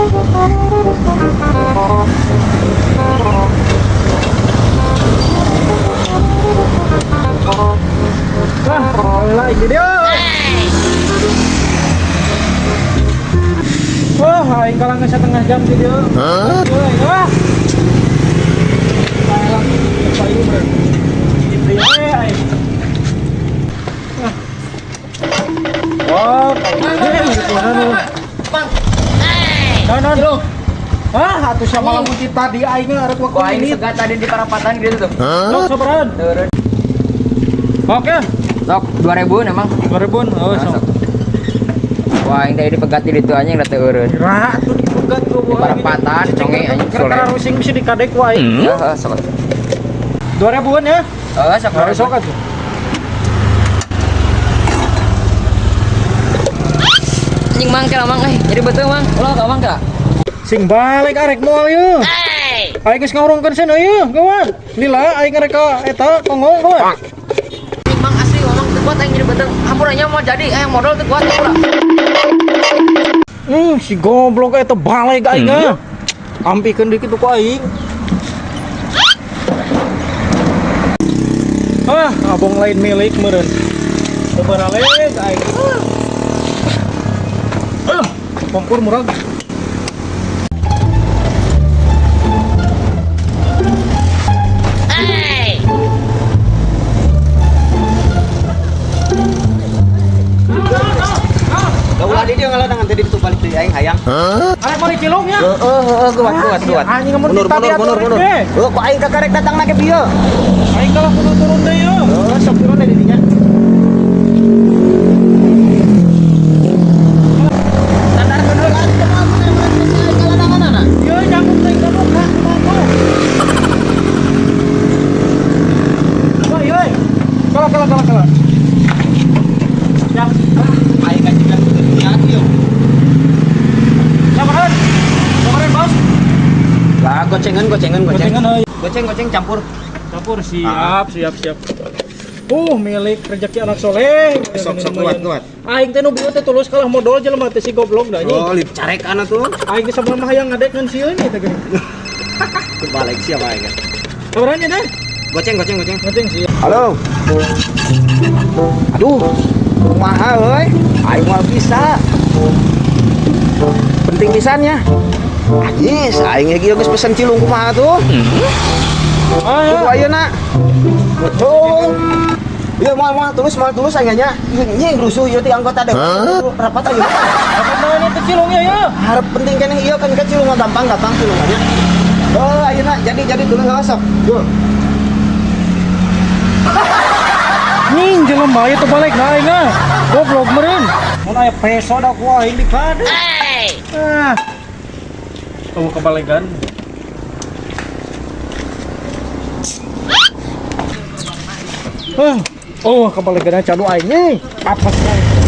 Wah, like video. Wah, aing kalah setengah jam video. Hah? Wah. Wah, bang. Ah, atuh sama lamun ti tadi aing arek waktu ini segat tadi di parapatan gitu tuh. Sok sabarahan? Oke. Sok 2000 emang. 2000. Oh, sok. Wah, aing tadi dipegat di ditu anjing da teu eureun. Ira atuh dipegat ku di parapatan conge anjing sore. Karena rusing bisa dikadek ku aing. Heeh, sok. 2000-an ya? Heeh, sok. Sok atuh. Anjing mang kela mang euy. Jadi betul mang. Ulah ka mang kela. Sing balik arek moal ieu. Aing geus ngawrongkeun cenah ieu, kawan. Lila aing arek ka eta kongong kawan. Mang asli ngomong teu kuat aing jadi beteng. Hampuranya mau jadi aing modal teu kuat hampura. Si goblok eta balik aing ah. Ampikeun deui kitu ku aing. Ah, abong lain milik meureun. Teu baralek aing. Ah, pongkur murag. Ulah di dia ngalah tadi itu balik deui aing hayang. Arek mari cilung ya. Heeh heeh kuat kuat kuat. Anjing mun mundur mundur mundur mundur. Heuh ku aing kakarek datang na ke bieu. Aing kalah kudu turun deui yeuh. Heuh sok turun deui dinya. Standar kudu kan Ieu nyambung teh goblok ka kumaha. Wah, ieu. Kalah kalah kalah kalah. Ya. Aing ka jiga kudu yo. Sabaran. Sabaran, Bos. Lah gocengan gocengan goceng. Gocengan goceng goceng campur. Campur siap, siap, siap. Milik rezeki anak soleh. Sok sok kuat kuat. Aing teh nu bieu teh tulus kalah modal jelema teh si goblok da anjing. Oh, lip carekan atuh. Aing teh sabenerna hayang ngadek ngan sieun eta geuning. Kebalik siapa aing. Sabaran nya deh. Goceng goceng goceng. Goceng siap. Halo. Aduh, kumaha euy? Aing moal bisa. Penting pisannya. Ajis, aing ge geus pesen cilung kumaha tuh? Ah, ku ayeuna. Betul. Ieu moal tulus aing nya. Nying rusuh ieu ti anggota dewan. Rapat aja. Rapat naon ieu teh cilung ieu ya? Harap penting keneh ieu kan ka cilung gampang-gampang cilungannya. Oh, ayeuna jadi tulus sok. Yo. Ning jelema ieu teh balik na aing ah. Goblok meureun. Mun aya peso da ku aing dikade. Ah. Tunggu kebalikan. Oh, kebalikan cadu aing nih. Apa sih?